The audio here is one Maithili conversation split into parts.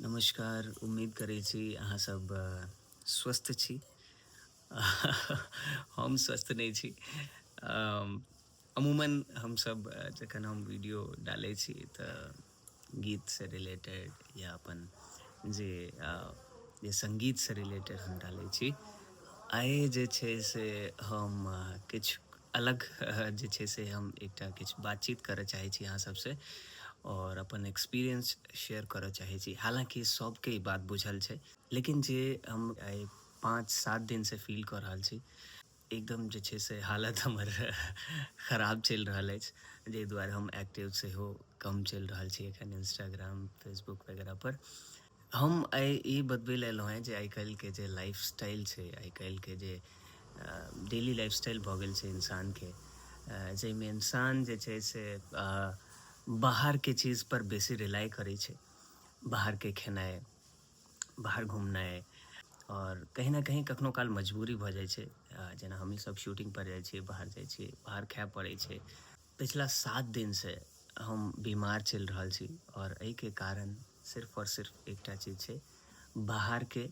नमस्कार। उम्मीद करै छी अहाँ सब स्वस्थ छी। हम स्वस्थ नहि छी। अमूमन हमसब जखन हम वीडियो डालै छी तऽ गीतसँ रिलेटेड या अपन जे जे सङ्गीतसँ रिलेटेड हम डालै छी। आइ जे छै से हम किछु अलग जे छै से हम एकटा किछु बातचीत करऽ चाहै छी अहाँ सबसँ आओर अपन एक्सपीरियंस शेयर करऽ चाहै छी। हालाँकि सबके ई बात बुझल छै, लेकिन जे हम आइ 5-7 दिनसँ फील कऽ रहल छी, एकदम जे छै से हालत हमर खराब चलि रहल अछि, जाहि दुआरे हम एक्टिव सेहो कम चलि रहल छी एखन इंस्टाग्राम फेसबुक वगैरह पर। हम आइ ई बतबै लए एलहुँ हेँ जे आइ काल्हिके जे लाइफ स्टाइल छै, आइ काल्हिके जे डेली लाइफ स्टाइल भऽ गेल छै इंसानके, जाहिमे इंसान जे छै से बाहरके चीज पर बेसी रिलाइ करै छै, बाहरके खेनाइ, बाहर घुमनाइ, आओर कहीं ने कहीं कखनो काल मजबूरी भऽ जाइ छै। जेना हमही सब शूटिंग पर जाइ छियै, बाहर जाइ छियै, बाहर खाय पड़ै छै। पिछला 7 दिनसँ हम बीमार चलि रहल छी आओर एहिके कारण सिर्फ आओर सिर्फ एकटा चीज छै, बाहरके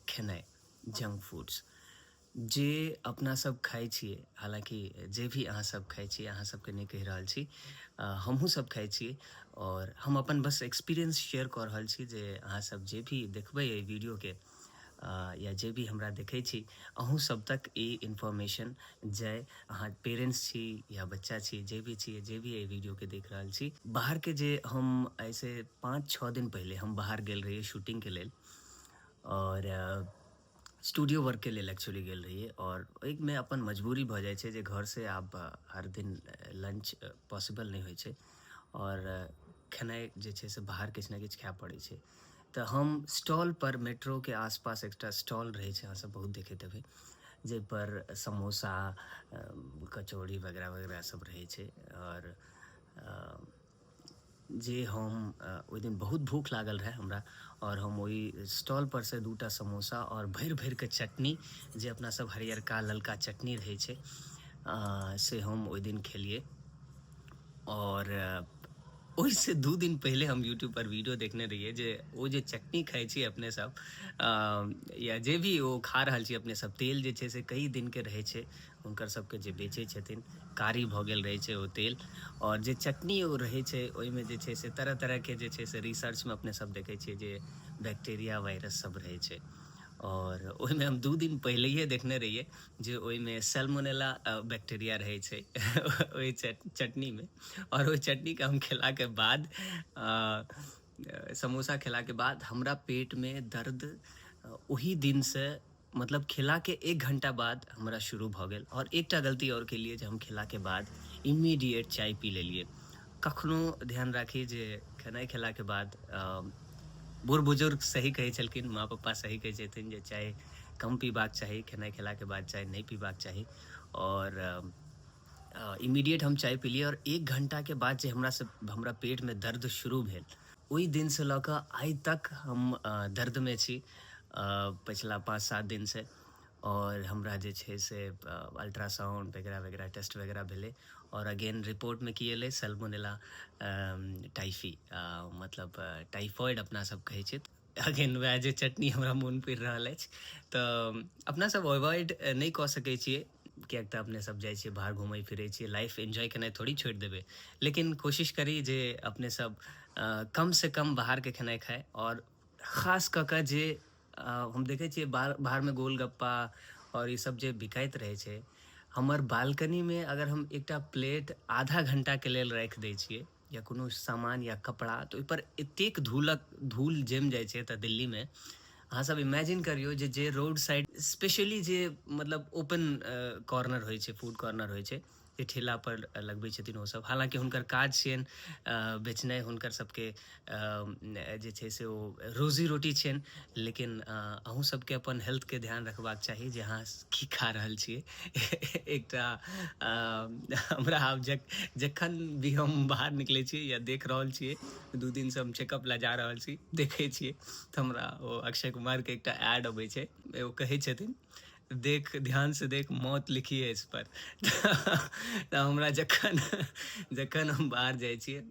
खेनाइ, जंक फूड्स जे अपना सब खाइ छियै। हालाँकि जे भी अहाँ सब खाइ छियै, अहाँ सबके नहि कहि रहल छी, हमहूँ सब खाइ छियै आओर हम अपन बस एक्सपीरियंस शेयर कऽ रहल छी जे अहाँ सब जे भी देखबै एहि वीडियोके या जे भी हमरा देखै छी, अहूँ सब तक ई इन्फॉर्मेशन जाय। अहाँ पेरेंट्स छी या बच्चा छी, जे भी छी, जे भी एहि वीडियोके देख रहल छी, बाहरके जे हम ऐसे 5-6 दिन पहिले हम बाहर गेल रहियै शूटिंगके लेल आओर स्टूडियो वर्कके लेल एक्चुअली गेल रहियै। आओर ओहिमे अपन मजबूरी भऽ जाइ छै जे घरसँ आब हर दिन लंच पॉसिबल नहि होइ छै आओर खेनाइ जे छै से बाहर किछु ने किछु खाय पड़ै छै। तऽ हम स्टॉल पर, मेट्रोके आसपास एकटा स्टॉल रहै छै, अहाँ सब बहुत देखैत हेबै, जाहिपर समोसा, कचौड़ी वगैरह वगैरह सब रहै छै। आओर जे हम ओहि दिन बहुत भूख लागल रहै हमरा आओर हम ओहि स्टॉल पर से 2टा समोसा आओर भरि भरिके चटनी, जे अपना सब हरियरका ललका चटनी रहै छै, से हम ओहि दिन खेलियै। आओर ओहिसँ 2 दिन पहिले हम यूट्यूब पर वीडियो देखने रहियै जे ओ जे चटनी खाइ छी अपने सब या जे भी ओ खा रहल छी अपने सब, तेल जे छै से कई दिनके रहै छै, हुनकर सबके जे बेचै छथिन कारी भऽ गेल रहै छै ओ तेल। आओर जे चटनी ओ रहै छै ओहिमे जे छै से तरह तरहके जे छै से रिसर्चमे अपने सब देखै छियै जे बैक्टीरिया वायरस सब रहै छै। आओर ओहिमे हम 2 दिन पहिलैए देखने रहियै जे ओहिमे सेल्मोनेला बैक्टीरिया रहै छै ओहि चटनीमे। आओर ओहि चटनीके हम खेलाके बाद, समोसा खेलाके बाद हमरा पेटमे दर्द ओही दिनसँ, मतलब खेलाके 1 घंटा बाद हमरा शुरू भऽ गेल। आओर एकटा गलती आओर केलियै जे हम खेलाके बाद इमीडिएट चाय पी लेलियै। कखनो ध्यान राखी जे खेनाइ खेलाके बाद, बूढ़ बुजुर्ग सही कहै छलखिन, माँ पप्पा सही कहै छथिन जे चाय कम पीबाक चाही, खेनाइ खेलाके बाद चाय नहि पीबाक चाही। आओर इमीडिएट हम चाय पीलियै आओर 1 घंटाके बाद जे हमरा पेटमे दर्द शुरू भेल, ओहि दिनसँ लऽ कऽ आइ तक हम दर्दमे छी पछिला 5-7 दिनसँ। आओर हमरा जे छै से अल्ट्रासाउंड वगैरह वगैरह टेस्ट वगैरह भेलै आओर अगेन रिपोर्टमे की एलै, सल्मोनेला टाइफी, मतलब टाइफॉइड अपना सब कहै छै। अगेन वएह जे चटनी हमरा मोन पड़ि रहल अछि। तऽ अपना सब अवॉइड नहि कऽ सकै छियै, किएक तऽ अपने सब जाइ छियै बाहर, घुमै फिरै छियै, लाइफ एन्जॉय केनाइ थोड़ी छोड़ि देबै, लेकिन कोशिश करी जे अपने सब कमसँ कम बाहरके खेनाइ खाइ। आओर खास कऽ कऽ जे हम देखै छियै बाहरमे गोलगप्पा आओर ई सब जे बिकाइत रहै छै, हमर बालकनीमे अगर हम एकटा प्लेट आधा घंटाके लेल राखि दै छियै या कोनो सामान या कपड़ा, तऽ ओहिपर एतेक धूल जमि जाइ छै। तऽ दिल्लीमे अहाँ सब इमेजिन करियौ जे जे रोड साइड स्पेशली जे मतलब ओपन कॉर्नर होइ छै, फूड कॉर्नर होइ छै, जे ठेला पर लगबै छथिन ओसब, हालाँकि हुनकर काज छियनि बेचनाइ, हुनकर सबके जे छै से ओ रोजी रोटी छियनि, लेकिन अहूँ सबके अपन हेल्थके ध्यान रखबाक चाही जे अहाँ की खा रहल छियै। एकटा हमरा आब जखन भी हम बाहर निकलै छियै या देख रहल छियै, 2 दिनसँ हम चेकअप लए जा रहल छी, देखै छियै तऽ हमरा ओ अक्षय कुमारके एकटा एड अबै छै, ओ कहै छथिन देख ध्यान से देख, मौत लिखी है इस पर। तऽ हमरा जखन जखन हम बाहर जाइ छियै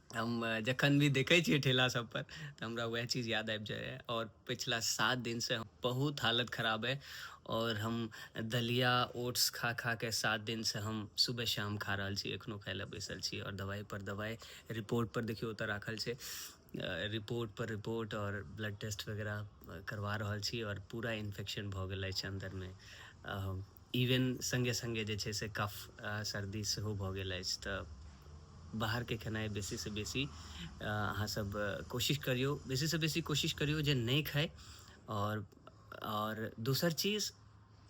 हम जखन भी देखै छियै ठेला सब पर तऽ हमरा वएह चीज याद आबि जाइए। आओर पिछला 7 दिनसँ बहुत हालत खराब है आओर हम दलिया ओट्स खा खा के 7 दिनसँ हम सुबह शाम खा रहल छी, एखनो खाइ लए बैसल छी। आओर दवाइ पर दवाइ, रिपोर्ट पर देखियौ ओतऽ राखल छै, रिपोर्ट पर रिपोर्ट आओर ब्लड टेस्ट वगैरह करवा रहल छी। आओर पूरा इन्फेक्शन भऽ गेल अछि अन्दरमे, इवन सङ्गे सङ्गे जे छै से कफ सर्दी सेहो भऽ गेल अछि। तऽ बाहरके खेनाइ बेसीसँ बेसी अहाँसभ कोशिश करियौ, बेसीसँ बेसी कोशिश करियौ जे नहि खाइ। आओर दोसर चीज,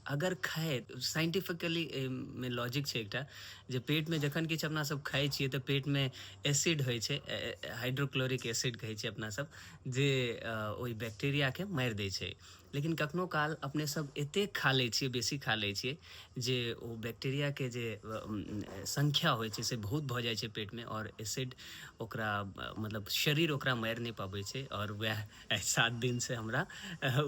अगर खाइ, साइंटिफिकली एहिमे लॉजिक छै एकटा जे पेटमे जखन किछु अपना सब खाइ छियै तऽ पेटमे एसिड होइ छै, हाइड्रोक्लोरिक एसिड कहै छै अपना सब, जे ओहि बैक्टीरियाके मारि दै छै। लेकिन कखनो काल अपने सब एतेक खा लै छियै, बेसी खा लै छियै जे ओ बैक्टीरियाके जे संख्या होइ छै से बहुत भऽ जाइ छै पेटमे, आओर एसिड ओकरा मतलब शरीर ओकरा मारि नहि पाबै छै। आओर वएह आइ 7 दिनसँ हमरा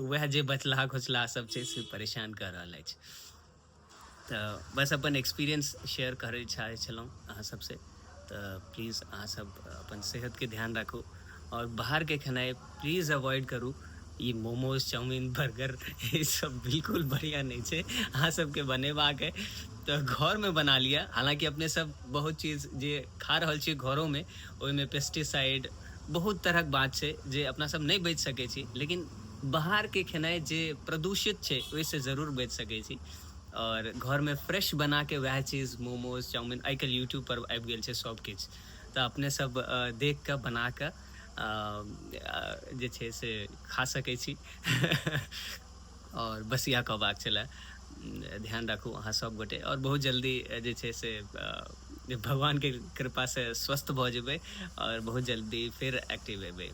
वएह जे बचलाहा खोचलाहा सब छै से परेशान कऽ रहल अछि। तऽ बस अपन एक्सपीरियंस शेयर करय चाहै छलहुँ अहाँ सबसँ। तऽ प्लीज अहाँ सब अपन सेहतके ध्यान राखू आओर बाहरके खेनाइ प्लीज अवॉइड करू। ई मोमोज, चाउमीन, बर्गर ई सब बिल्कुल बढ़िआँ नहि छै। अहाँ सबके बनेबाक अइ तऽ घरमे बना लिअ। हालाँकि अपने सब बहुत चीज जे खा रहल छियै घरोमे, ओहिमे पेस्टिसाइड बहुत तरहक बात छै जे अपना सब नहि बचि सकै छी, लेकिन बाहरके खेनाइ जे प्रदूषित छै ओहिसँ जरूर बचि सकै छी। आओर घरमे फ्रेश बनाके वएह चीज मोमोज, चाउमीन, आइ काल्हि यूट्यूबपर आबि गेल छै सब किछु, तऽ अपने सब देख कऽ बना कऽ जे छै से खा सकै छी। आओर बस इएह कहबाक छलै, ध्यान राखू अहाँ सब गोटे आओर बहुत जल्दी जे छै से भगवानके कृपासँ स्वस्थ भऽ जेबै आओर बहुत जल्दी फेर एक्टिव हेबै।